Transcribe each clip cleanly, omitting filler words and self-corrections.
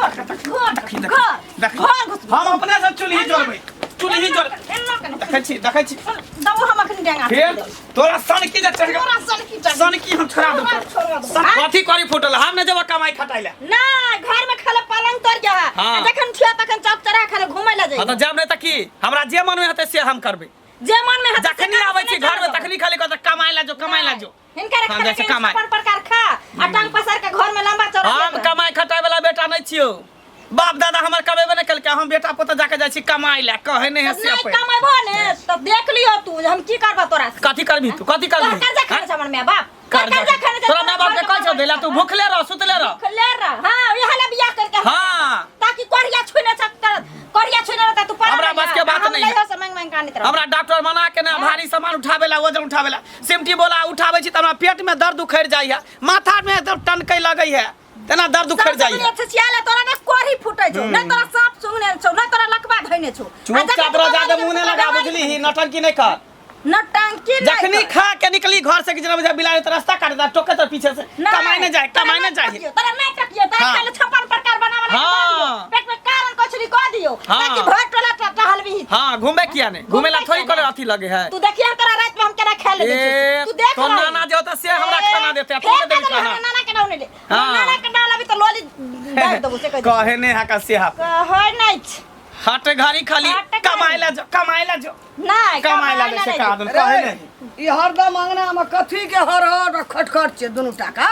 घर घर देखी, देखी, घर देखी। घर घुस हम अपने से चूल्ही जरबै चूल्ही जर एना केना देखै छी देखै छी दबो हम अखन डेंगा फेर तोरा सन की जे चढ़ तोरा सन की चढ़ सन की हम छोड़ा हमरा देब छोड़वा देबो। कथी करी फूटल हम नहि जेबै कमाई खटाइ लए ना घर में खाले पलंग तर जा हाँ। आ जखन उठिया तखन चौक चढ़ा खाले घूमे ला हाँ जाई तऽ जाब नहि तऽ की हमरा जे मन मे हेतै से हम करबै जे मन में हेतै से जखनी करबै, आबै से छी नहि घर में करबै। तखनी खाली कहतै कमाइ ला जो कमाइ ला जो हिनका हम खाना जाइ छी के कमाइ। छप्पन प्रकार खा आ टांग पसार के घर में लंबा चौड़ा हम कमाई खटाइ वाला बेटा नहि छियौ बाप दादा हमर कमेबे नहि केलकै हम बेटा पोता जाके जाइ छी कमाइ लए कहै नहि है से नहीं अपन। कमेबो ने तो देख लियो तू हम की करबा तोरा से कथी करबी तू कथी तोरा करबी कर्जा खाने हाँ? छै हमर माय बाप कर्जा कर्जा खाने छै तोरा माय बाप के कहै छौ देला तू भूखले रह सुतले रह भूखले रह हां इहे ला बियाह करके हम हाँ। ताकि कोरिया छुने चक्कर कोरिया छुने रहता तू पड़ा हमरा बस के बात नहीं है। से मांग मांग कानित रह हमरा डॉक्टर मना के ना भारी सामान उठावे ला वजन उठावे ला सिमटी बोला उठावे छी त हमरा पेट में दर्द उखड़ जाइ है माथा में दर्द टनकै लगै है तेना दर्द उखड़ जाइ है सबसे छियाले तोरा ने कोरी फूटे छौ नै तोरा सांप सुंघने छौ नै तोरा लकवा धइने छौ चुपचाप रह जादे मुंह नहीं लगा बुझली ही नौटंकी नहीं कर नौटंकी नहीं जखनी कर। खा के निकली घर से कि जना बुझा बिलाड़ी तो रास्ता काट दा टोके तो पीछे से कमाई नहीं जाए कमाई नहीं जाए तोरा नहीं टकियो तोरा हाँ। खाली छप्पन प्रकार बना बना के हाँ। दऽ दियौ। पेट में कारण कचरी कह दियो हाँ। ताकि भर टोला टहलबी हाँ घूमे किया नहीं घूमे ला घूमे थोड़ी किया करे नहीं? अथी लगे है तू देखिए तोरा रात में हम केना खाए ले ए तू देख तो रही। नाना जो होता से हमरा ए, खाना देते तू फेर के देबी कह देली खाना हमरा नाना के नाम नहीं ले हाँ। नाना के नाम लाबी तो लोली डाल देबो से कह दे कहे नहीं है का से हा कहै नहीं छ। हट घड़ी खाली हट घड़ी। कमाए ला जो कमाए ला जो नहीं कमाए ला ला से नहीं का जो। आदमी कहे नहीं ई हरदम अंगना में कथी के हर हर आ खटखट छै दुनू टाका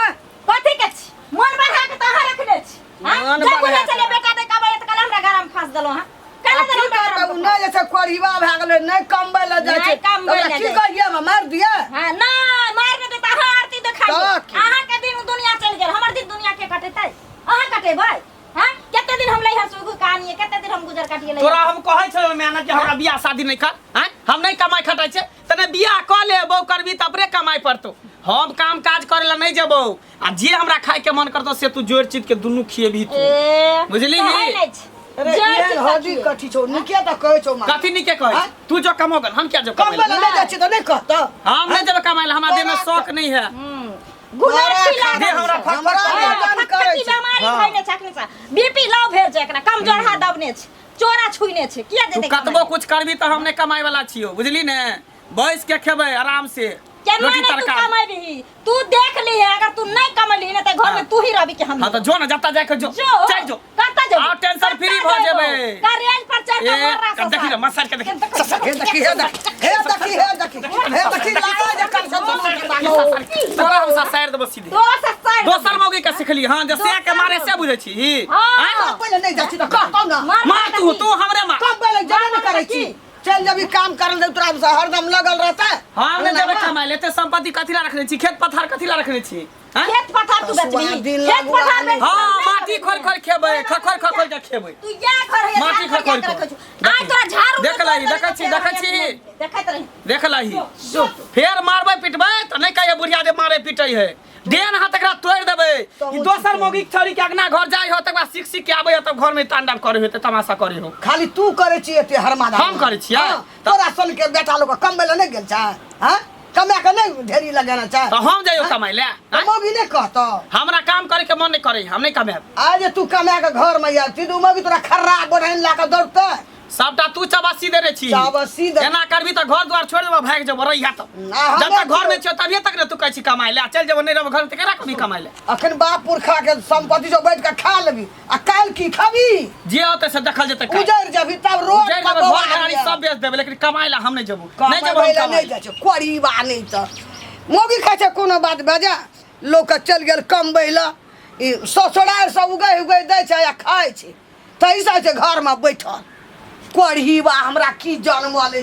कथी के छी मन बढ़ा के तहाँ रखने छी हाँ? मन जब बढ़ा बोले के। चले बेटा दे कमाए त कल हमरा घर में फांस देलो हां कल आ की हमरा घर करबै, में उ नहि जे छै कोढ़िबा भए गेलै नहि कमबै लए जाइ छै नहि कमबै तऽ लए ओकरा की जाइ छै। कहियै हम मारि दियै हां ना मार ने देता अहाँ आरती देखाइयो तऽ की? अहाँ के दिन दुनिया चल गेल हमर दिन दुनिया के कटेतै अहाँ कटेबै हां कते दिन हम लैहर सुगु कहानी है कते दिन हम गुजर काटिए लैहर तोरा हम कहै छलौ मैना कि हमरा बियाह शादी नहीं कर आँय हम नहीं कमाई खटाइ छै तने बियाह कऽ ले बहू करबी तऽ अपने कमाई पड़तौ हम काम काज करे ला नहीं जेबौ आ जे हमरा खाए के मन करतौ से तू जोड़ चित के दुनू खिएबही तू ए बुझलिही? कहै नहि छै। अरे जोड़ एहन चित हदी खिए। कथी छौ नीके तऽ कहै छौ माँ कथी नीके कहै आँय? तू जो कमोगन हम क्या जो कमबै कमाई लए नहि जाइ छै तऽ नहि कहतौ हम नहीं जेबै कमाई ला हमरा देह में तोरा- शौक नहीं है गुलाटी तोरा लागल दे हमरा छै। फक- हमरा हाँ, निदान करै फटफटी छै बेमारी हाँ। धइने छै अखनी से बीपी लो भेल छै एकरा कमजोर हाथ दबने छै चोरा छुइने छै किया तू जेतै कतबो कुछ करबी तऽ हम नहीं कमाई वाला छियौ बुझली ने बैस के खेबै आराम से केना रोटी नहीं तू तरकारी कमेबही तू देख ली है अगर तू नहीं कमेली ने त घर में तू ही रहबी के हम हाँ तो जो ना जत्ता जाके जो जो चल जो कतऽ जेबो आ टेंशन फ्री भऽ जेबै का रेल पर चढ़ के ए, मर रहा देखी रे, मसाज के देखी। हे देखी हे देखी हे देखी हे देखी हे देखी लागे जे कर सब सामान के बागो तोरा हम ससारि देबो सीधे तोरा से साइड दोसर मौगी के सिखली हाँ जे से के मारे से बुझै छी हाँ। पहिले नहि जाइ छी तऽ कहतौ ना मार मार तू तू हमरे मार कम पहिले जेबे नहि करै छी चल जब काम करल दे तोरा से हरदम लगल रहता हम नहि जेबै कमाइ ले एते संपत्ति कथी ला रखने छी खेत पथार कथी ला रखने छी हैं? खेत पथार तू बेचबी दिन खेत लागू पथार आदमी। बेच हाँ माटी खोल खोल खेबै खखोर खखोर के खेबै तू या घर है माटी खखोर के। आज तोरा झाड़ू देख लही, देखै छी, देखै छी। देखैत रही देख लही फेर मारबै पिटबै तऽ नहि कहिए बुढ़िया जे मारे पिटै है देन हाथ एकरा तोड़ि देबै ई दोसर मौगी के छौड़ी के अगना घर जाइ हो तकर बाद सीख सीख के आबै हो तब घर में तांडव करे हो तमाशा करे हो खाली तू करै छी एते हरमादा हम करै छियै? हाँ, तोरा सन के बेटा लोग कमबै लए नहि गेल छै हाँ कमा के नहि ढेरी लगेना छै तऽ हम जइयो कमाइ ले तऽ मौगी नहि कहतौ हमरा काम करे के मन नहि करे हम नहि कमाएब आज तू कमा के घर में आयल छी तऽ उ मौगी तोरा खर्रा बढ़ाइन लए के दौड़तै सबटा तू चबासी देने छी चाबसी दे एना करबी तऽ घर द्वार छोड़ि देबो भागि जेबो रहिया तऽ ना, हम जब तक घर में नहि छियो तभिए तक ने तू कहै छी कमाइ ले चलि जेबो नहि रहबो घर में तऽ केना कभी कमाइ ले अखन बाप पुरखा के संपत्ति जो बैठ के खा लेबी आ काल्हि की खाबी जे होतै से देखल जेतै काल्हि। उजड़ जबी तब रोड उजड़ि पर जेबै बौआ घर घराड़ी लिअ। सब बेच देबै लेकिन कमाइ ले हम नहि जेबो नहि जेबो कमाबै हम लए कमाइ नहि जाइ छै कोरीबा नहि तऽ मौगी खाइ छै कोनो बात बजा लोकके चलि गेल कमबै लए ई ससुरारि सब उगै उगै दै छै आ खाइ छै ताहि से छै घरमे बैठल कोढ़ीबा हमरा की जनमल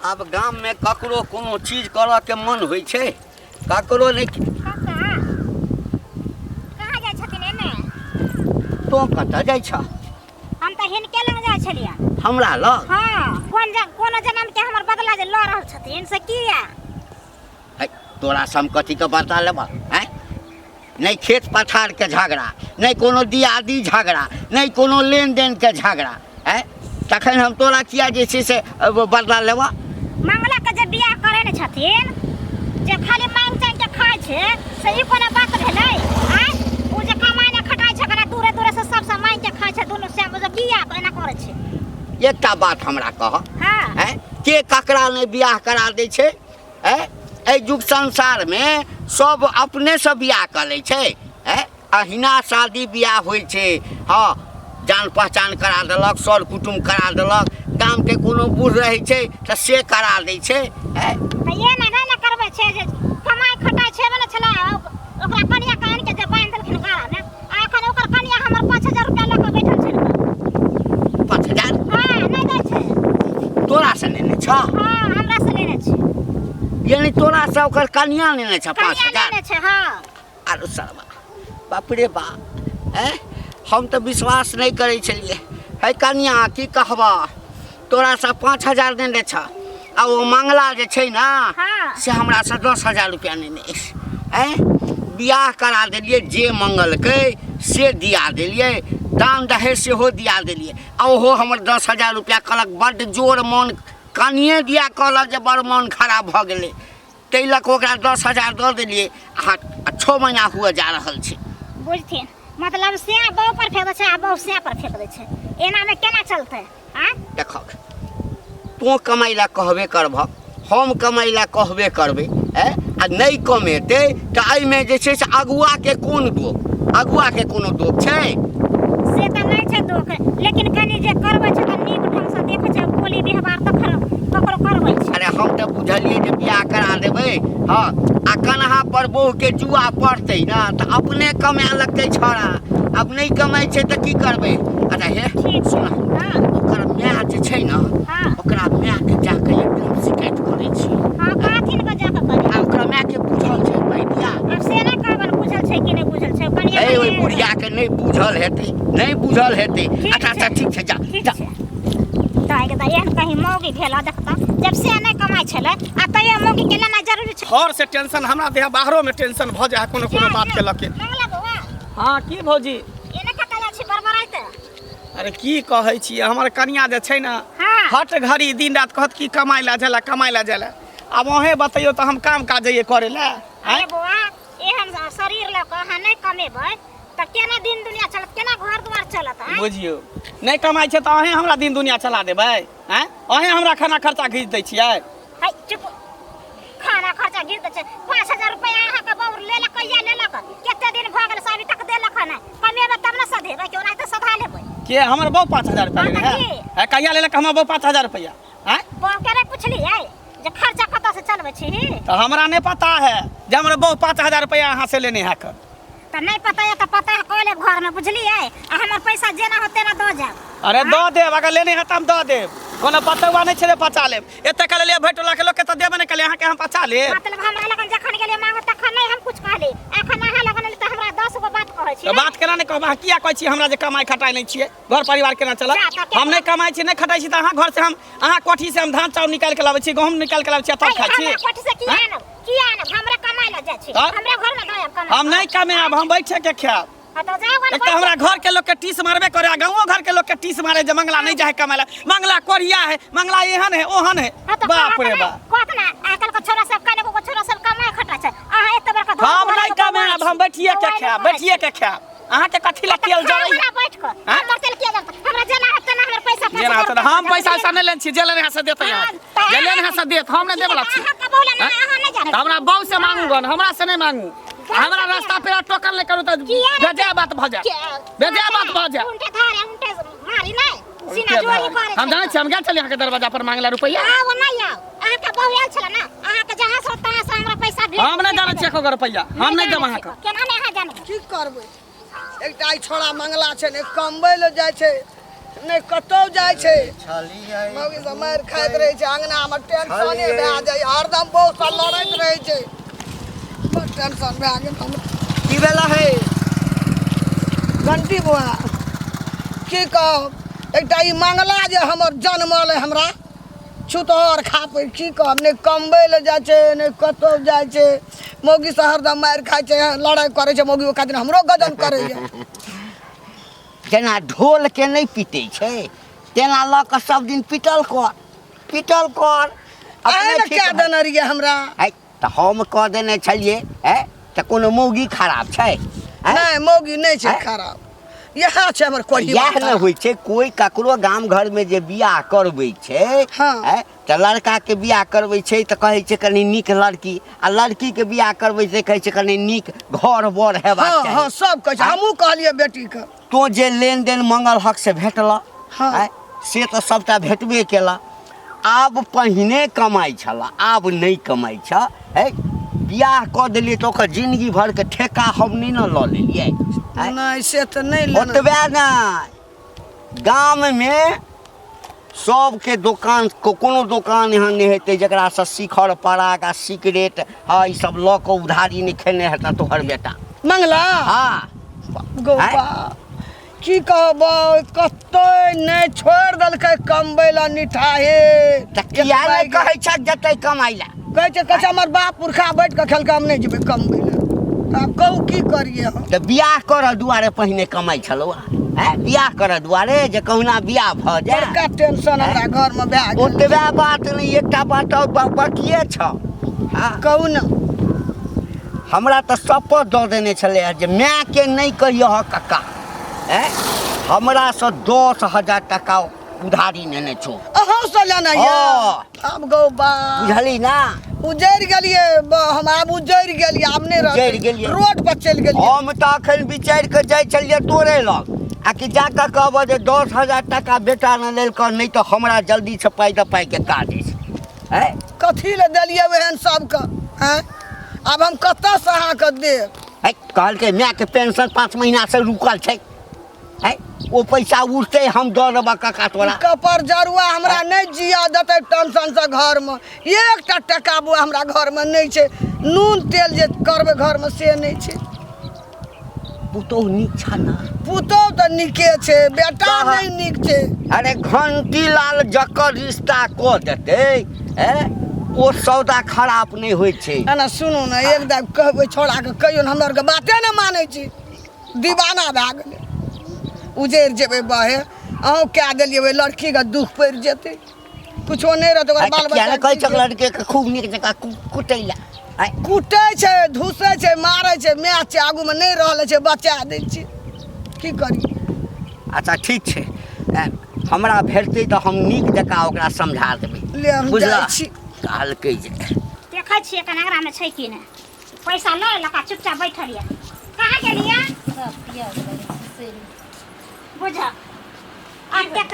आब गाममे ककरो कोनो चीज करऽके मन होइ छै ककरो नहि काका कहाँ जाइ छथिन एने तोँ कतऽ जाइ छह हम तऽ हिनके लग जाइ छलियै हमरा लग हाँ कोन कोनो जन्म के हमर बदला जे लऽ रहल छथिन से किया है, तोरा से हम कथीके बदला लेबह आँय नहि खेत पथारके झगड़ा नहि कोनो दियादी झगड़ा नहि कोनो लेनदेनके झगड़ा आँय तखन हम तोरा किया जे छै से बदला लेबह मंगला के जे बियाह करे ने छथिन जे खाली मांग चांग के खाइ छै से ई कोनो बात भेलै आँय ओ जे कमाइ ने खटाइ छै ओकरा दूरे एकटा बात हमरा कह। हाँ। हैं, के ककरा नहि बियाह करा दै छै? हैं, एहि युग संसारमे सब अपनेसँ बियाह कऽ लै छै। हैं, अहिना शादी बियाह होइ छै। हँ, जान पहचान करा देलक, सर कुटुम करा देलक, गामके कोनो बूढ़ रहै छै तऽ से करा दै छै। हैं, तऽ ये ने नहि ने करबै छै जे कमाइ खटाइ छेबे ने छलै, ओकरा कनिया के आनि के जे बान्हि देलखिन गाड़ामे, आ एखन ओकर कनिया हमर 5000 रुपया लऽ कऽ बैठल छै। 5000? हँ, नहि दै छै। तोरासँ लेने छह? हँ, हमरा से लेने छै। यानी तोरासँ ओकर कनिया लेने छह पाँच कनिया हजार? लेने छै, हँ। आरो सरबा, बाप रे बाप, ऐं, हम तऽ विश्वास नहि करै छलियै। है कनिया, की कहबह, तोरासँ 5000 नेने छह आ ओ मंगला जे छै ने, हाँ। से हमरासँ 10,000 रुपया नेने अछि। ऐं, बियाह करा देलियै, जे मंगलकै से दिया देलियै, दान दहेज सेहो दिया देलियै, आ ओहो हमर 10,000 रुपया कहलक बड्ड जोर मोन कनिए दिया, कहलक जे बड़ मोन खराब भऽ गेलै, ताहि लऽ कऽ ओकरा 10,000 दऽ देलियै। आ 6 महीना हुअ जा रहल छै। बुझथिन, मतलब से बहु पर फेंक दै छै आ बहु से पर फेंक दै छै, एनामे केना चलतै? आँय, देखक, तोँ कमाइ लए कहबे करबह, हम कमाइ लए कहबे करबै। ऐ, आ नहि कमेतै तऽ एहिमे जे छै से अगुआके कोन दोख? अगुआके कोनो दोख छै? से तऽ नहि छै दोख, लेकिन कनि जे करबै छै तऽ नीक ढंगसँ देखै छै, बोली व्यवहार तऽ खराब ककरो करबै छै। अरे, हम तऽ बुझलियै जे बियाह करा देबै। हँ, आ कन्हा पर बहुके जुआ पड़तै ने तऽ अपने कमाए लगतै छौड़ा। आब नहि कमाइ छै तऽ की करबै? अच्छा हे। ठीक। सुन। हँ। ओकर माय जे छै ने, हाँ। ओकरा मायके जाके एकदम शिकायत करै छी। हँ, कहथिन के जाकऽ करी। आ ओकरा मायके बुझल छै भैया? आब से नहि कहबनि बुझल छै कि नहि बुझल छै कनिया। ए, ओहि बुढ़ियाके नहि बुझल हेतै, नहि बुझल हेतै। ठीक अच्छा। अच्छा। छै। ठीक छै, जा। ठीक जा। छै। तऽ एक एहन कहीं मौगी भेल देखता, जब से नहि कमाइ छलै आ तैयो मौगी के लेना जरूरी छै। घर से टेंशन हमरा देह, बाहरो में टेंशन भऽ जाइ है कोनो कोनो बात के लऽ के। मंगला बौआ। हाँ, की भौजी? एने कतऽ जाइ छी बड़बड़ाइत? अरे, की कहै छी, हमर कनिया जे छै ने, हाँ। हट घड़ी दिन रात कहत की कमाइ ला जाला, कमाइ ला जाला। आब अहें बतैयौ तऽ हम काम काज जइयै करै ला? अरे बौआ, एहन शरीर लऽ कऽ अहाँ नहि कमेबै तऽ केना दिन दुनिया चलत, केना घर दुआर चलत? आँय? बुझियौ, नहि कमाइ छै तऽ अहें हमरा दिन दुनिया चला देबै? आँय, अहें हमरा खाना खर्चा घीच दै छियै? है, चुप, खाना खर्चा घीच दै छै। 5000 रुपया अहाँके बौर लेलक, कहिया लेलक, कते दिन भऽ गेल से अभी तक देलक हन नहि। कमेबै तब ने सधेबै, कि ओनाहिते सधा लेबै? के, हमर बहू 5000 रुपया हाँ, लेने तऽ है? की? है, कहिया लेलक हमर बहू 5000 रुपया? आँय? बहू के नहि पुछलियै जे खर्चा कतऽ से चलबै छी? तऽ हमरा नहि पता है जे हमर बहू 5000 रुपया अहाँ से लेने है कर। तऽ नहि पता यऽ तऽ पता कऽ लेब घरमे, बुझलियै? आ हमर पैसा जेना हो तेना दऽ जायब। अरे, दऽ देब, अगर लेने है तऽ हम दऽ देब। कोनो पतौआ नहि छै जे पचा लेब। एते कऽ लेलियै, भरि टोलाके लोकके तऽ देबे नहि केलियै, अहाँके हम पचा लेब? मतलब हमरा लगन जखन गेलियै मांगो तखन नहि हम कुछ कहली, एखन अहाँ लगन एली तऽ हमरा 10 गो बात कहै छी? तऽ बात केना नहि कहब? अहाँ किया कहै छी हमरा जे कमाइ खटाइ नहि छियै, घर परिवार केना चलत? जा, तऽ हम नहि कमाइ छी, नहि खटाइ छी, तऽ अहाँ घर से हम, अहाँ कोठी से हम धान चाउर निकालि के लाबै छी, गहूम निकालि के लाबै छी आ तब खाइ छी? हमरा कोठी से किया आँय? आनब, किया आनब? हमरा कमाइ लए जाइ छी। तऽ? हमरा घर में दऽ आयब कमाइ। हम नहि कमायब, हम बैठे के खायब। हाँ, तऽ जाउ एक तऽ हमरा घर के लोग के टीस मारबे करे आ गाँवो घर के लोग के टीस मारे जे मंगला नहीं जाए कमाए ला, मंगला कोरिया है, मंगला एहन है, ओहन है। हाँ, तऽ बाप कहत रे ने, बाप। कहत ने, आजकल के छोरा सब कने को छोरा सब कमाइ खटा छै, अहाँ एते बड़का धन हम धन नहीं के कमायब, बौआ हम बैठिए के छी। खायब, बैठिए के खायब। अहाँ के कथी ला तेल जरै? हमरा बैठ कऽ हाँ? हमर तेल किया जलतै? हमरा जेना होत तेना हमर पैसा जेना होत तेना। हम पैसा वैसा नहीं लेने छी, जे लेने है से देतै। हाँ, अहाँके तऽ जे लेने है से देत, हम नहीं देबला छी। अहाँ के बोले ना, हाँ? अहाँ नहीं जानै। तऽ हमरा बहू से मांगू गन, हमरा से नहीं मांगू। हमरा रास्ता पे टोकन ले करू तऽ किया नहि? बेजाय बात भऽ जायत, बेजाय बात भऽ जायत। उल्टे धारे उल्टे मारी नहीं, सीना जोरी करे। हम जानै छी, हम गेल छलियै अहाँके दरवाजा पर मांगला रुपैआ? आउ, नहीं आउ। अहाँके बहू आयल छलै ने, अहाँके जहाँ से तहाँ से हमरा पैसा भेज। हम नहि जानै छियै एको गो रुपैआ हम नहि देब अहाँके। केना नहि अहाँ जानबै? की करबै, एकटा ई छोड़ा मंगला छै, नहि कमबै लए जाइ छै, नहि कतौ जाइ छै, मौगी सब मारि खाइत रहै छै अंगनामे। टेंशने भए जाइ, हरदम बहुत सँ लड़ैत रहै छै। बड़ टेंशन भए गेल हमरा। की भेला है? घंटी बुआ, की कहब, एकटा ई मंगला जे हमर जनमल अइ, हमरा छुतहर खापै। की कहब, नहि कमबै लए जाइ छै, नहि कतौ जाइ छै, मौगी से हरदम मारि खाइ छै, लड़ाइ करै छै मौगी, ओहि खातिर हमरो गजन करैए। जेना ढोलके नहि पीटै छै तेना लऽ कऽ सब दिन पीटल कर, पीटल कर। अहाँ अपने ने ठीक कए भऽ देने रहियै हमरा? है, तऽ हम कऽ देने छलियै। है, तऽ कोनो मौगी खराब छै? है? नहि, मौगी नहि छै आँय? खराब, इएह छै हमर कोढ़ी इएह ने होइ छै। कोइ ककरो गाम घरमे जे बियाह करबै छै, हँ। तऽ लड़काके बियाह करबै छै तऽ कहै छै कनि नीक लड़की, आ लड़कीके बियाह करबै छै कहै छै कनि नीक घर बर हेबाक हँ चाही। हँ, सब कहै छै। हमहूँ कहलियै बेटीके, तोँ जे लेनदेन मंगल हक से भेटल, हँ। से तऽ सबटा भेटबे केला। आब पहिने कमाइ छल, आब नहि कमाइ छ। है, बियाह कऽ देलियै तऽ ओकर जिंदगी भरके ठेका हम नहि ने लऽ लेलियै। नहि, से तऽ नहि लेना। ओतबे नहि, गाममे सबके दोकान, कोनो दोकान एहन नहि हेतै जकरासँ शिखर पराग आ सिगरेट, हँ, ई सब लऽ कऽ उधारी नहि खेने हेतै तोहर बेटा मंगला। हँ। गौ बा, की कहबै, कतौ नहि छोड़ि देलकै कमबै लए निठाहे। तऽ किया नहि कहै छह जेतै कमाइ लए? कहै छै, कहै छै हमर बाप पुरखा बैठ कऽ खेलकै, हम नहि जेबै कमबै लए। आब कहू की करियै हम? तऽ बियाह करऽ दुआरे पहिने कमाइ छलौ हैं? बियाह करऽ दुआरे जे कहुना बियाह भऽ जाय। बड़का टेंशन हमरा घरमे भए गेल। ओतबे बात नहि, एकटा बात आओर बाकिए छौ। हँ। कहू ने। हमरा तऽ शपथ दऽ देने छलै जे मायके नहि कहियह कक्का, हैं, हमरासँ 10,000 टाका उधारी नेने छौ। अहाँ से लेना यऽ? हँ। आब गौ बा, बुझली ना? उजड़ि गेलियै हम आब उजड़ि गेलियै, आब नहि रहतै। उजड़ि गेलियै। रोड पर चलि गेलियै। हम तऽ अखन विचारि कऽ जाइ छलियै तोरे लग, आ कि जा कऽ कहबह जे 10,000 टाका बेटा ने लेलकऽ, नहि तऽ हमरा जल्दीसँ पाइ दऽ, पाइके काज अछि। हैं? कथी लए देलियै ओहन सबके? आँय, आब हम कतऽसँ अहाँके देब? है, कहलकै मायके पेंशन 5 महीनासँ रुकल छै, है, ओ पैसा उठतै हम दऽ देबऽ काका तोरा। कपर जरुआ हमरा नहि जिया देतै टेंशनसँ। घरमे एकटा टका बौआ हमरा घरमे नहि छै, नून तेल जे करबै घरमे से नहि छै। पुतोहु नीक छ ना? पुतोहु तऽ नीके छै, बेटा कहाँ? नहि नीक छै। अरे घंटी लाल जकर रिश्ता कऽ देतै, है, ओ सौदा खराब नहि होइ छै। एना सुनू ने, एक दाब कहबै छौड़ाके, कहियो ने हमरा आरके बाते नहि मानै छी, दीवाना भए गेलै। उजड़ि जेबै बहे, अहूँ कए देलियै ओहि लड़कीके, दुख पड़ि जेतै, कुछो नहि रहतै ओकर आइ बाल तऽ किया बच्चा। नहि कहै छक लड़के के खूब नीक जकाँ कुटै लए? आइ कुटै छै, धुसै छै, मारै छै, माय छै आगूमे नहि रहल छै, बचा दै छै, की करी? अच्छा ठीक छै, हमरा भेटतै तऽ हम नीक जकाँ ओकरा समझा देबै। ले, हम बुझलह? जाइ छी। कहलकै जे देखै छियै कनगरामे छै कि नहि। पैसा लऽ लेलक आ चुपचाप बैठल यऽ। कहाँ गेलियै? सब पिया गेलै। बुझ, एतेक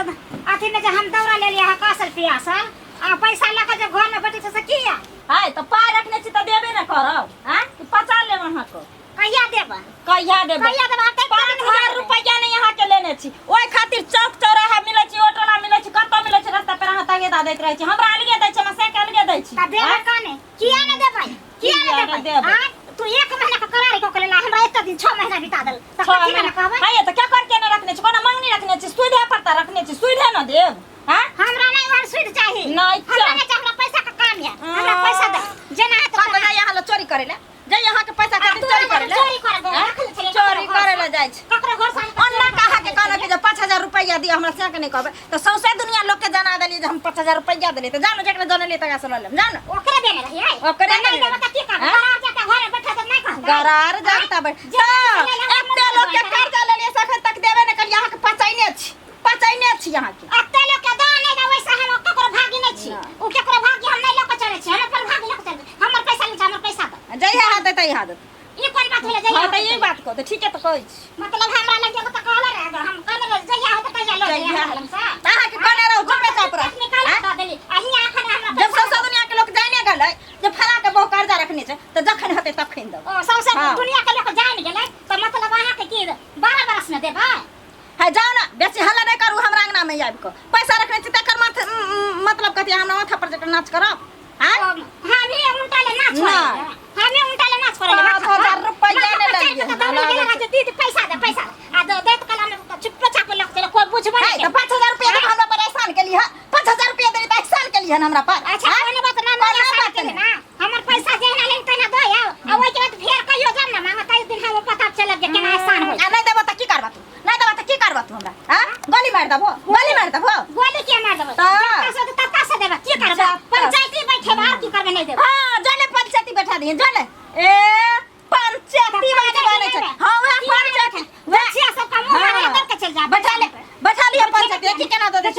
अथीमे जे हम दौड़ा लेलियै हँ कसल पियासल, आ पैसा लऽ कऽ जे घरमे बैठै छै से किया? हाय, तऽ पाइ रखने छी तऽ देबे ने करब। आँय, कि पचा लेब अहाँके? कहिया देबै? कहिया देबै? कहिया देबै? एतेक 5,000 रुपैआ नहि अहाँके लेने छी, ओहि खातिर चौक चौराहा मिलै छी, ऑटोला मिलै छी, कतऽ मिलै छी, रस्ता पर अहाँ तगेदा दैत रहै छी। हमरा अलगे दै छी, हमरा से के अलगे दै छी। तऽ देबै कने? किया नहि देबै? किया नहि किया देबै? नहि देबै? आँय, तू एक महीना के करारी कऽ के लेला, हमरा एते दिन 6 महीना बिता देल तऽ छह कथी महीना लए कहबै? हाय, तऽ क्या करके नहि रखने छी? कोनो मंगनी रखने छी? सुधे पर तऽ रखने छी, सुधे न देब? हाँ? हमरा नहि ओहन सुध चाही। नहि हमरा चाही। नहि चाही, हमरा पैसा के काम यऽ, हमरा पैसा दे जेना हेतै। कतऽ जाइ अहाँ लए चोरी करै लए? जाइ अहाँके पैसा आ खातिर तू चोरी हमरा करै लए? चोरी करै दे, आँय? रखले छलियै चोरी ककरो करै घरसँ। लए जाइ छै। ककरो घरसँ हम ओना चोरी कहाँ के करै कहलक छलियै। जे 5,000 रुपैआ दिअ हमरा, से के नहि कहबै तऽ सौंसे दुनिया लोकके जना देलियै जे हम 5,000 रुपैआ देलियै। तऽ जानो जकरा जनलियै तकरा से लऽ लेब, जानो। ओकरे देने रहियै। ओकरे तऽ नहि देने देबै तऽ की करबै? आँय? गरार जाके घरमे बैठल तऽ नहि कहतै? गरार जागता बैठ जे तऽ लेले हम एते लोकके कर्जा लेलियै से एखन तक देबे नहि करियै। अहाँके पचैने छी, पचैने छी अहाँके। एते लोकके दऽ नहि दऽ, ओहिसँ हम ककरो भागी नहि छी। नहि। ओ ककरो भागी हम नहि लऽ कऽ चलै छी, हम अपन भागी लऽ कऽ चलै छी। हमर पैसा नहि छै, हमर पैसा दऽ। जहिया हाथ देतै तहिया देतै। ई कोन बात भेलै जहिया हँ, तऽ होतै? ई बात कहू तऽ ठीके तऽ कहै छी। मतलब हमरा लग एगो तऽ कहले रहे, हम कहने रहे जहिया होतै तहिया लऽ जइहे जहिया हमरा लगसँ। तऽ अहाँके कहने रहू चुपे चाप रह। निकालि कऽ दऽ देली आ हियाँ एखन हमरा जब पैसा सौंसे दुनिया के लोक जाने गेलै जे फला के बहु कर्जा रखने छै, तऽ जखन हेतै तखन देबै। ओ सौंसे हँ। दुनिया के लोक जानि गेलै तऽ मतलब अहाँके की 12 बरस मे देबै? है जाउ ने, बेसी हल्ला नहि करू। हमरा अंगना में आबि कऽ पैसा रखने छी तकर माथ मतलब कथी? हमरा माथा पर जकर नाच करब? आँय? हमे उल्टा ले नाच नहि। करे, हमे उल्टा ले नाच करे ले। 5,000 रुपैआ नहि लेलियै। दौड़ गेलै जे दीदी पैसा दे, पैसा दे। आ दे देत कला में चुप्पे चाप लग चले, कोई बुझबे है नहीं। तऽ 5,000 रुपैआ दऽ कऽ हमरा पर एहसान केली हँ? 5,000 रुपैआ देली तऽ एहसान केली हन हमरा पर? अच्छा आँय? कोनो बात ना, कोनो ना बात बात नहि। ना, हमर पैसा जेना लेन तेना दो आओ, आ ओइ के बाद फेर कहियो जाम ना मांगो तै दिन हम पता चलत जे केना एहसान होई। आ नहि देबो तऽ की करबा तू? नहि देबो तऽ की करबा तू हमरा? आँ, गोली मारि देबो, गोली मारि देबो। गोली के मार देबै? तऽ? जत्ता से तत्ता से देबै, की करबै? जत्ता। पंचायती बैठेबै आर की करबै? नहि देबै। हाँ, जले पंचायती बैठा दिए, जले। ए पंचायती तऽ वाली बनै छै। पंचायती हाँ, वएह पंचायती। बच्चिया सब का मुंह हाँ। मारे।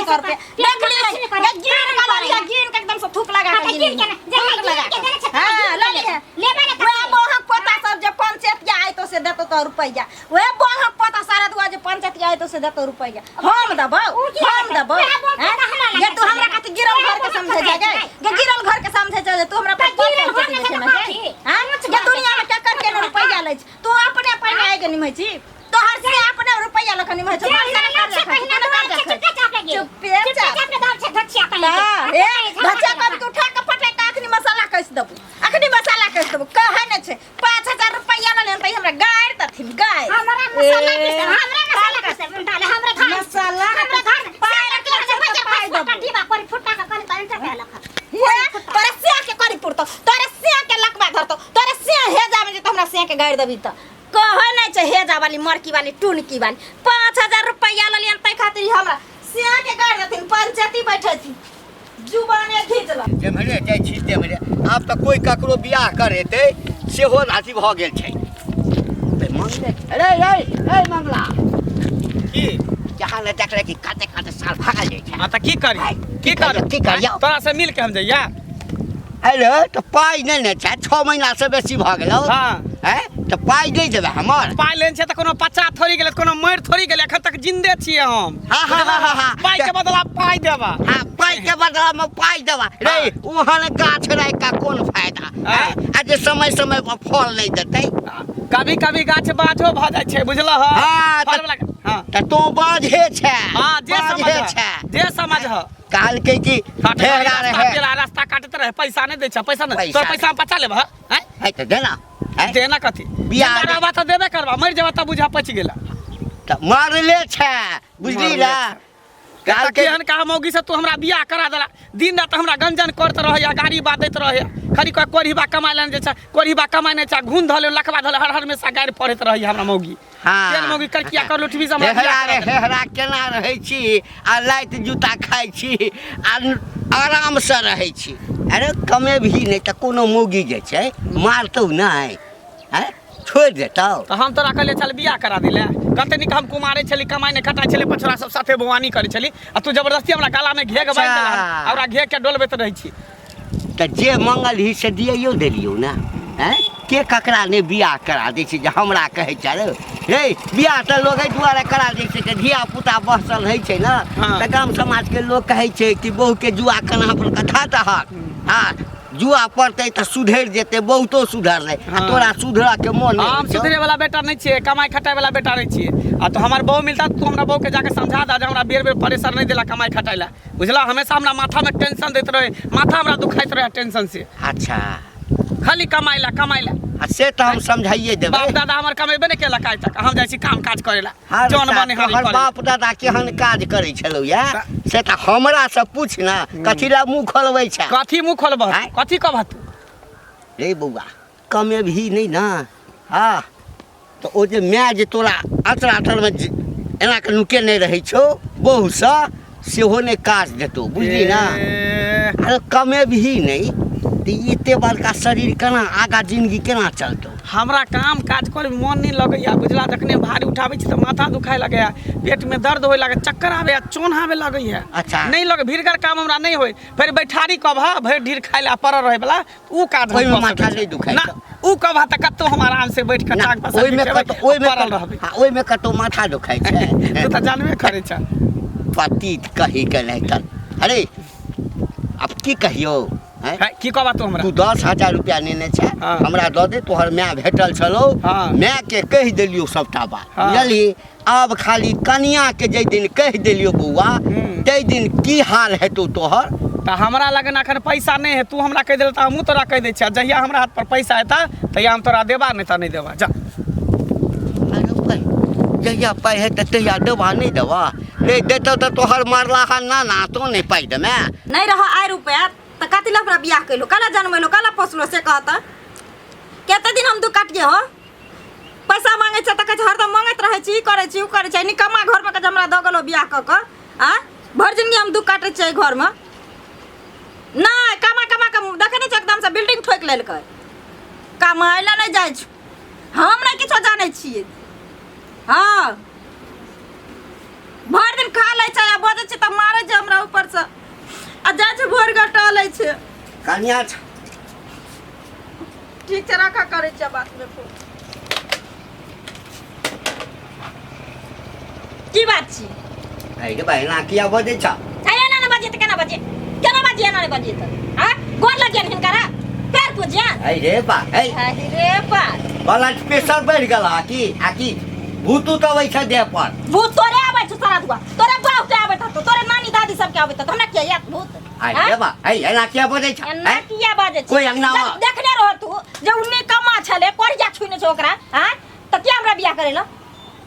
तो रुपया देख लियै गिन के लऽ लियै गिन के एकदम से थूक लगा के हाँ, गिन त गिन के ना, जे थूक लगा गिन के देने के छै, हां गिन लऽ के लियै लेबै ने वएह मोहक पोता सब जे पंचायतिया आयतो से देतो तो रुपैया वएह मोहक पोता सारा दुआ जे पंचायतिया आयतो से देतो रुपैया हम देबौ उ की हम देतै? देबौ वएह मोहक हैं? पोता हमरा गे तू लगे हमरा छै। कथी गिरल वएह घर के मोहक समझे पोता जा गे छै। गे गिरल घर के समझे जा तू हमरा त पर गिरल घर पंचायती के बैठे तऽ में गे कथी? हैं गे दुनिया में क्या करके ने रुपैया लै छै तू अपने पहिने आइ के निमै छी तोहर से अपने रुपैया लख निमै छौ जे पैसा हमरा ने लग छै कर पहिने रखै दौड़ छी छै, चुपे चापे गे। चुपे चुपे चाप चापे दौड़ छै, धचिया कहीं के। हाँ, ए, धचिया कभी के उठा के पटक के अखनी मसाला कस देबू अखनी मसाला कस देबू कहै नै छै 5000 रुपैया लऽ लेन त हमरा गारि दथिन गारि हमरा मसाला पीस हमरा मसाला पीस डाले हमरा घर मसाला हमरा घर पाइ सारा रखले छै के तऽ पाइ फुटा देबू डिबा पर फुटा के कन तन चढ़ा लख हे, तोरा सिया के करी पुरतौ तोरा सिया के लकवा धरतौ तोरा सिया हे जामे जे हमरा सिया के गारि देबी त कहै नै छै हेजा वाली मरकी वाली टुनकी वाली 5000 रुपैया लऽ लियन तै खातिर ई हमरा सिया के गारि देथिन पंचायती बैठे जुबाने घीच लऽ जेम्हरे जाइ छी तेम्हरे आब तऽ कोइ ककरो बियाह करेतै सेहो अथी भऽ गेल छै तऽ मंगले अरे रे रे मंगला की जहाँ ने देखले कि कते कते साल भागल जाइ छै हाँ तऽ की करी की की करी की करियौ? तोरा से मिल के हम जइया अरे तऽ पाइ नहि ने छै 6 महीना से बेसी भऽ गेलौ हाँ हैं तऽ पाइ नहि देबै हमर पाइ लेने छै तऽ कोनो पच्चा थोड़ी गेलै कोनो मरि थोड़ी गेलै एखन तक जिन्दे छियै हम हाँ, हाँ, हाँ, हाँ, हाँ। पाइ के बदला पाइ देबा हाँ पाइ के बदला में पाइ देबा रे ओहन गाछ राखि कऽ कोन फायदा हाँ। हैं? आ जे समय समय पर फल नहि देतै कभी कभी गाछ बाझो भऽ जाइ छै बुझलह हाँ, फल वाला हाँ तऽ तों बाझे छै हाँ जे समझ बाझे छै जे समझ कहलकै कि काटैत ढेरा रास्ता रहे पेरा रास्ता काटैत रहे पैसा नहि दै छै पैसा नहि पैसा तोर पैसा हम बचा लेबह हैं है तऽ देना हैं? देना कथी बियाह जिंदा रहबा तऽ देबे करबा मरि जेबा तऽ बुझा पचि गेला तऽ मारले छै बुझली मारले ना कहलकै केहन कहा मौगी से तू हमरा बियाह करा देला दिन रात हमरा गंजन करत रहैया गाड़ी बादैत रहैया खाली कह कोढ़ीबा कमाय लए जे छै कोढ़ीबा कमाय नहि छै घून धऽ ले लखबा धऽ ले हर हर हमेशा गारि पढ़ैत रहैया हमरा मौगी हाँ केहन मौगी करकिया कर लुटबी से हमरा हेहरा बियाह रे करा देला। हेहरा केना रहै छी आ लाइट जूता खाइ छी आ आरामसँ रहै छी अरे कमेबही नहि तऽ कोनो मौगी जे छै मारतौ नहि आँय छोड़ि देतौ तऽ हम तोरा कहलियै चल बियाह करा दिले कते नीक हम कुमारे छली कमाइ नहि खटाइ छली पछोड़ा सब साथे बौआनी करै छली आ तू जबरदस्ती हमरा गलामे घेघ बान्हि देला अच्छा। आ ओकरा घेघ के डोलबैत रहै छी तऽ जे मंगल ही से दियौ देलियौ ने आँय के ककरा नहि बियाह करा दै छै जे हमरा कहै छै रे रे बियाह तऽ लोग एहि दुआरे करा दै छै कि धिया पुता बसल होइ छै ने हाँ। तऽ गाम समाजके लोग कहै छै कि बहुके जुआ कन्हा पर कथा दहक हँ जुआ पड़तै तऽ सुधरि जेतै बहुतो सुधरलै आ हाँ। तोरा सुधरऽ के मोन नहि हम होइ छौ। सुधरे वाला बेटा नहीं छियै कमाई खटाई वाला बेटा नहीं छियै आ तो हमार बहू मिलता तू हमरा बहू के जाके समझा दा जे हमरा बेर बेर परेशान नहीं देला कमाई खटाई ला बुझला हमेशा हमरा माथा में टेंशन दैत रहे माथा हमरा दुखाइत रहे टेंशन से अच्छा खाली कमाई ला कमाई ला आ से तऽ हम समझाइए देबै बाप दादा हमर कमेबे नहीं केलक आइ तक हम जाइ छी काम काज करे ला हर जौन बने तोहर बाप दादा केहन काज करै छलौ या से तऽ हमरा से पूछ ना कथी ला मुँह खोलबै छै कथी मुँह खोलबह आँय? कथी कहबह तू रे बौआ कमेबही नहि ना हँ तऽ ओ जे माय जे तोरा अतरा तरमे एना कऽ नुकेने रहै छौ बहुसँ सेहो नहि काज देतौ बुझली ना ए, अरे कमेबही नहि तऽ ई एते बड़का शरीर केना आगाँ जिंदगी केना चलतौ हमरा काम काज करे मन नहीं लगैया बुझला जखने भारी उठाबै छी तऽ माथा दुखाय लगैया पेट में दर्द होए लगैया चक्कर आबैया चोन आबे लगैया अच्छा। नहीं लगे भीड़गर काम हमरा नहीं होय फेर बैठारी कबहा भरि ढीर खाय ला पड़ल रहे वाला उ काज हम ओहिमे कऽ माथा सकै छी। नहि दुखाइ ना उ कबहा तऽ कतौ हम आराम से बैठ कऽ ना, टांग पसारि ओहिमे के खेबै, कतौ ओहिमे पड़ल रहबै हँ, ओहिमे कतौ माथा दुखाइ छै तू तऽ जानबे करै छ पति कही के नहि तऽ अरे आब की कहियौ आँय? है, की कहबा तू हमरा तू 10,000 रुपया नेने छै हाँ। हमरा दऽ दे तोहर माय भेटल छलौ हाँ। माय के कहि देलियौ सबटा बात हाँ। बुझलही आब खाली कनिया के जाहि दिन कहि देलियौ बौआ ताहि दिन की हाल हेतौ तोहर तऽ हमरा लगन अखन पैसा नहि है तू हमरा कहि देल तऽ हमहूँ तोरा कहि दै छियै जहिया हमरा हाथ पर पैसा एता तहिया हम तोरा देबा नहि तऽ नहि देबा जा अरे भाइ, जहिया पाइ हेतै तहिया देबा नहि देबा नहि देतौ तऽ तोहर मरलाहा नाना तो नहि पाइ देमे नहि रह आइ रुपया तऽ कथी लए हमरा बियाह कैलो काला जनमेलो काला पोसलो से कहत कते दिन हम दुख काटिए हो पैसा मांगे छै तऽ कहै छै हरदम मांगैत रहै छी ई करै छी ओ करै छी निकम्मा घरमे के जे हमरा दऽ गेलो बियाह कऽ कऽ आ भरि जिनगी हम दुख काटै छियै एहि घरमे नहि कमा कमा कऽ देखै नहि छै एकदमसँ बिल्डिंग ठोकि लेलकै कमाइ लए नहि जाइ छै हम नहि किछो जानै छियै हँ भरि दिन खा लै छै आ बजै छै तऽ मारै छै हमरा। जाइ छै भोर के टहलै छै। कनिया ठीक छै, राखा, करै छियै बात में फोन। की बात छी? अरे रे बहिना, किया बजै छ? छै एना ने बजिए तऽ केना बजिए? केना बजिए? एना ने बजिए तऽ आ गोर लगियन हिनकरा, पैर पूजियन। अरे रे बा, ए। अरे रे बा। ब्लड प्रेशर बढ़ि गेल हा की? आ की भूत उत अबै छै देह पर? भूत तोरे आबै छौ सारा दुआ, तोरे बाप के आबैत हतो, तोरे नानी दादी सबके आबैत हतो, हमरा किया याद भूत? अरे रे बा, ए, एना किया बजै छ? एना ए? किया बाजै छी? कोई अंगना जब देखने रह तू जे उ निकम्मा छलै, कोढ़िया छुने छै ओकरा, आँ तऽ किया हमरा बियाह करेला?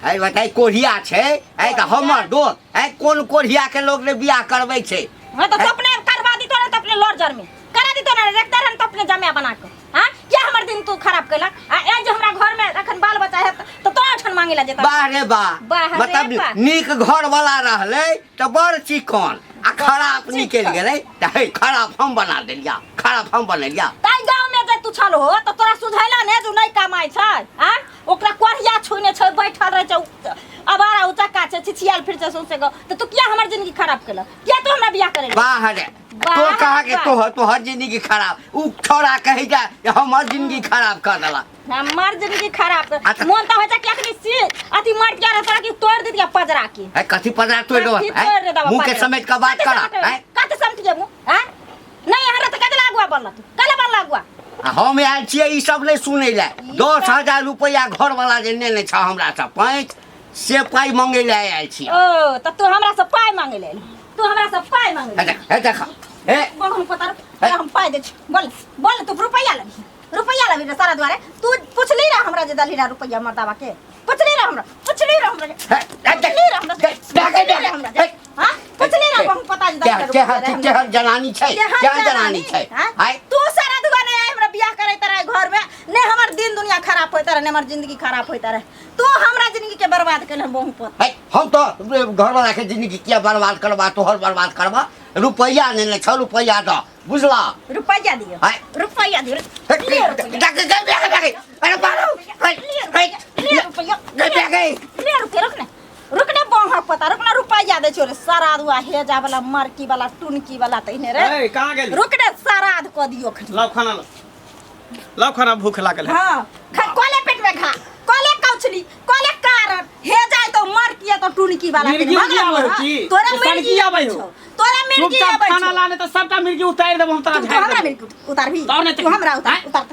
है बताइ, कोढ़िया छै है तऽ हमर दोस्त है? कोन कोढ़िया के लोग ने बियाह करबै छै? हाँ तऽ अपने करवा दी तो अपने लड़ जर में करा दी तो ना रखते रहन तो अपने जमिया बना के। हाँ, क्या हमर दिन तू खराब कैलक? आ ए जे हमरा घर में अखन बाल बच्चा है तो तोरा ओठन मांगे ला जेता। वाह रे वाह। वाह रे मतलब वाह। नीक घर वाला रहलै तऽ बड़ चिकन आ खराब निकलि गेलै तऽ हे खराब हम बना देलिया, खराब हम बनेलिया। ताहि गाँव में जे तू छल हो तऽ तोरा सुझैला ने जे नहीं कमाइ छै? आ ओकरा कोढ़िया छुने छै, बैठल रहै छै, अबारा उचक्का छै, छिछियाल फिर छै सौंसे गाँव, तऽ तू किया हमर जिंदगी खराब केलक? किया तू हमरा बियाह करेला? वाह रे। वाह तो कहा के वाह। तोहर तोहर जिंदगी खराब, उ छोड़ा कही जा जे हमर जिंदगी खराब कर देला। हमर जिंदगी खराब कर अच्छा। मोन तऽ होइ छै कि अखनी सी अथी मर गया रहता कि तोड़ दितिया पजरा के। है कथी पजरा तोड़ देबा? कथी है तोड़ दे देबा मुंह के पजरा? समेट के बात कथी करा। समेट? है कथी समेट के मुंह? हैं, नहीं हमरा तऽ कथी लागुआ बनल तू? कले बनल अगुआ? आ हम आयल छियै ई सब नहि सुनै लए। 10,000 रुपैआ घरवाला जे नेने छ हमरा से पैंच से पाइ मंगै लए आयल छियै। ओ तऽ तू हमरा से पाइ मांगे ले, तू हमरा से पाइ मांगे हे ले। देख, हे देख, हे। बोल, हम पता तोरा हम पाइ दै छी। बोल बोल, तू रुपैआ लेबही? रुपैआ लेबही रे सारा दुआरे? तू पुछली रह हमरा जे दलही रह रुपैआ मर्दाबा के? पुछली रह हमरा? पुछली रह हमरा? हे, हे, देख, पुछली रह हमरा? देख, देख, पुछली रह हमरा? हे। हाँ, पुछली रह? हम पता जे दलही रह रुपैआ रहे हमरा। केहन जनानी छै? केहन केहन जनानी छै? हाँ? आय। तू सारा दुआरे आइ हमरा बियाह करैत रहे घर में, ने हमर दिन दुनिया खराब होइत रहे, ने हमर जिंदगी खराब होइत रहे। तू हमरा जिंदगी के बर्बाद केलहन बहु पोत। है, हम तो घरवाला के जिंदगी किया बर्बाद करबा? तोहर बर्बाद करबा? रुपैआ नेने छ, रुपैआ दऽ, बुझला? रुपैआ दियो। आय। रुपैआ दियो। हे, ले रुपैआ। देख, देख, देख, देख, अरे मारो, हे, ले हे, रुपैआ, ले रुपैआ। देख, देख, ले रुपैआ, रुक ने, रुक ने बहक पता, रुक ने, रुपैआ दै छियो रे सारा दुआ हेजा वाला, मरकी वाला, टुनकी वाला तहिने रे। ए, कहाँ गेली? रुक ने, सराध कऽ दियो खनी। लाओ खाना, लाओ, लाओ खाना, भूख लागल है। हाँ, खा, कोले पेट में खा, कोले कौछली, कोले कारण हे जाय तो मर किया तो टुनकी वाला। मिर्गी उर्गी आबै हो की? तोरा सनकी मिर्गी आबै हो? छौ। तोरा मिर्गी चुपचाप आबै खाना छौ। लाने तो सबटा मिर्गी उतारि देबो हम तोरा, तू झाड़ि हमरा देबो। मिर्गी उतारबी? तब ने तू हमरा उतार। आँय? उतार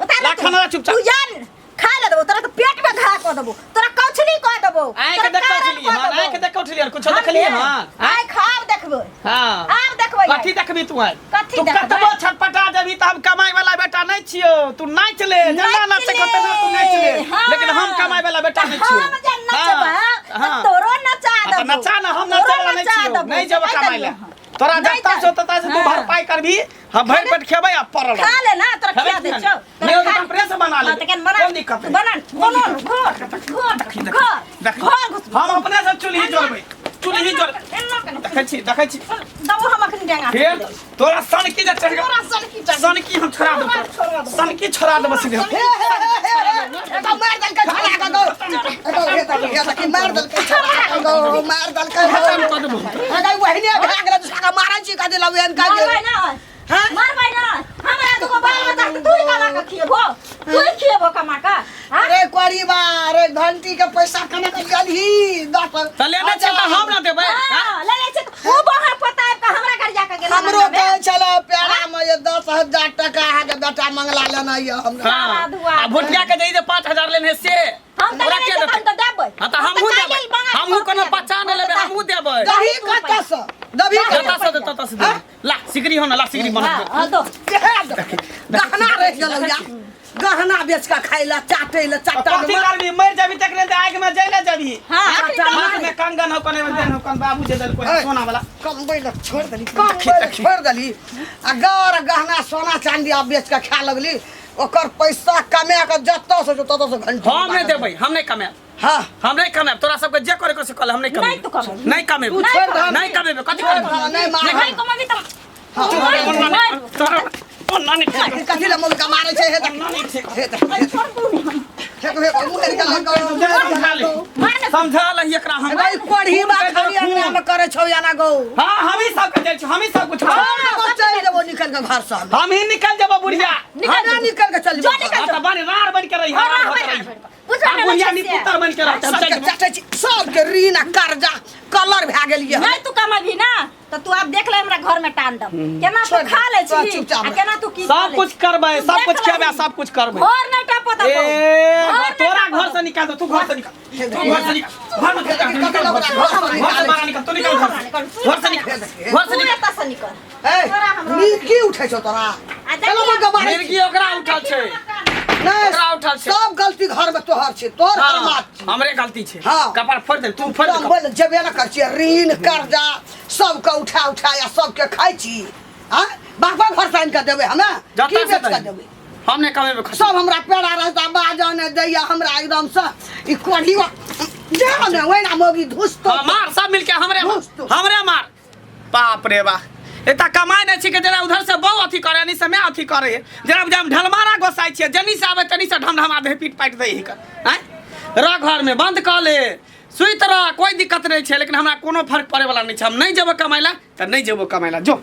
उतार। ला खाना ला चुपचाप। तू जान खा ले देबो तोरा, तो पेट में घा कऽ देबो तोरा, कौछली कऽ देबो। आँखि तोरा देख कारण कौछली कऽ हँ? देबो। आँखि देख कौछली आर कुछो हम देखलियै? ने, हँ। आइ खाब देखबै। हाँ। आब देखबै आइ। कथी देखबी तू आइ? कथी तू देखबै? कतबो छटपटा जेबी तऽ हम कमाई वाला बेटा नहीं छियो। तू नाच ले, जेना नाचे नाच को तेना तू नाच ले। हाँ। लेकिन हम कमाई वाला बेटा नहीं छियो। हम जे नचबै हाँ, हाँ। तोरो नचा हाँ, तऽ देबो। नचा ना, हम तोरो नचे वाला नहीं नचा छियो। देबो। नहीं जेबो कहि कमाई ले। देलियौ हँ। तोरा नहीं जत्ता जा- से तत्ता से तू हाँ। भरपाई करबी, हम भरि पेट खेबै आ पड़ल रहबै। खा ले ना, तोरा खेबै खिया दै कि छौ। नहि? नहि, तऽ अपने से बना हाँ, लेबै। तऽ केहन बना? कोन दिक्कत है? बना, बना, घर घर देखी, देखी, घर देखी। घर घुस। हम अपने से चूल्ही जोड़बै, चूल्ही जोड़। एना केना? देखै छी, देखै छी। दबो हम अखनी डेंगा। फेर तोरा सनकी जे चढ़ि गेल। तोरा सनकी चढ़ि गेल। सनकी हम छोड़ा देबो। छोड़ा देबो। सनकी छोड़ा देबो सीधे। हे हे हे हे हे, एतऽ मार देलकै छोड़ा के गौ। एतऽ हे तऽ हे तऽ की मार देलकै छोड़ा के गौ, मार देलकै गौ। खतम कऽ देबो। अगर वहिने भए गेलै तऽ साका मारै छी कथी लऽ एहन काज? मारबै ना। हाँ? मारबै ना। हमरा दुगो बाल बच्चा के तू ही कमा के खिएबो? तू ही खिएबो कमा के? हाँ? अरे कोरीबा, अरे घंटी के पैसा कना के गेलही दस? तऽ लेने छै तऽ हम ना देबै? हाँ? हाँ, ले ले छै तऽ ऊ बाहर पता आबि कऽ हमरा गरिया के गेल। हमरो कहै छलै प्यारा में जे 10,000 टका अहाँके बेटा मंगला लेना यऽ हमरा। हाँ। धुआ। आ भुटिया के जे 5,000 लेने से हम तऽ ओकरा लेने के छै तऽ देतै? हम तऽ देबै। हाँ तऽ हम हमहूँ तऽ देबै। काल्हि मंगा हमहूँ कोनो के बच्चा नहि लेबै, हमहूँ देबै। दही कतऽसँ दही? जतऽ से देतऽ ततऽ से देबै। ला सिकरी हो ना, ला सिकरी बना हाँ, दे। हाँ, दो। गहना रहि गेलौ या गहना बेच कऽ खाइ लए, चाटै लए, चाटा। कथी करबी? मरि जाबी तकरे तऽ आगि में जैले जाबी। हाँ, अखनी तऽ हाथ में कंगन हो, कने में देन हो, कन बाबू जे देलको ऐ। सोना वाला। कमबै लए छोड़ि देली, कमबै लए छोड़ि देली आ गर गहना सोना चाँदी आब बेच कऽ खाए लगली। ओकर पैसा कमा कऽ जतऽ से ततऽ से घंटी। हम नहि देबै, हम नहि कमाएब। हाँ। हम नहि कमाएब। तोरा सबके जे करे के से कल, हम नहि नहि तू कमेब। कमेबही। नहि कमेब। तू छोड़ि दह। नहि कमेबै। कथी छोड़ि करबै? दह, नहि मार। नहीं कमाबी तऽ तोरा ओना नहि ठीक। कथी लए मौका मारै छै? हे देख, हे देख, हे देख, हे हे, मुहर के लग। समझा ले, समझा ले एकरा हम। अरे कोढ़ी बा खाली अंगना में। में करे छौ याना गौ हाँ हम ही सब के जाइ छी हम ही सब कुछ छोड़ दे चल जेबो निकल के घर से हम हम ही निकल जेबो बुढ़िया हमरा निकल के चल जो जेबो निकल हाँ, तऽ बन रार बन के रही हाँ, रार रार बन के बन, रही रार बन। बुझल आ नहि बुढ़िया छै नी से। पुत्र बन के रहते हम चल सबके जेबो। चटै छी सबके ऋण आ कर्जा कलर भए गेलियै नहीं तू कमाबी ना तो तू आब देख ले हमरा घर में टांडव केना तू छोड़ दे, खा ले तोरा छी चुपचाप आ रह। केना तू की सब कुछ करबै सब कुछ खेबै सब कुछ करबै घर नहीं टपो ए तब तोरा घर से निकाल दो तू घर से निकाल तू घर से निकाल घर में निकाल घर से घर से बाहर निकाल तू निकाल घर से घर से निकाल घर से तू निकाल एतऽ से निकल ए तोरा हमरा मिर्गी उठै छौ तोरा आ देखी चलो हम- मगर मारै छी। मिर्गी ओकरा उठल छै नहि ओकरा उठल छै। सब गलती घर में तोहर छै तोहर हाँ, हरमात छै हमरे गलती छै हाँ। कपार फोड़ दे तू फोड़ दे हम बोल जेबे न कर छियै ऋण कर्जा सबके उठा उठा या सबके खाइ छी आ बापा घर से आनि कऽ देबै हमे जतऽ की से बेच कऽ दही। देबै हम नहि कमेबै खर्चा। सब हमरा पेड़ा रहता बाजऽ नहि दैया हमरा एकदम से ई कोढ़ी जा ने ओहिना मौगी धुसतो हाँ, मार सब मिलके हमरे मार घुस तू। हमरे मार बाप रे बा एता कमाइ नहि छी के जेना उधर से बहु अथी करे नहीं से मैं अथी करे जेना बुझा हम ढलमारा गोसाइ छियै जनी से आबै तनी से ढमढमा दे पीट पाटि दै हिकर आँय रह घर में बंद कऽ ले सुति रह कोई दिक्कत नहीं छै लेकिन हमरा कोनो फर्क पड़े वाला नहीं छै हम नहीं जेबो कमाइ ला तऽ नहीं जेबो कमाइ ला जो।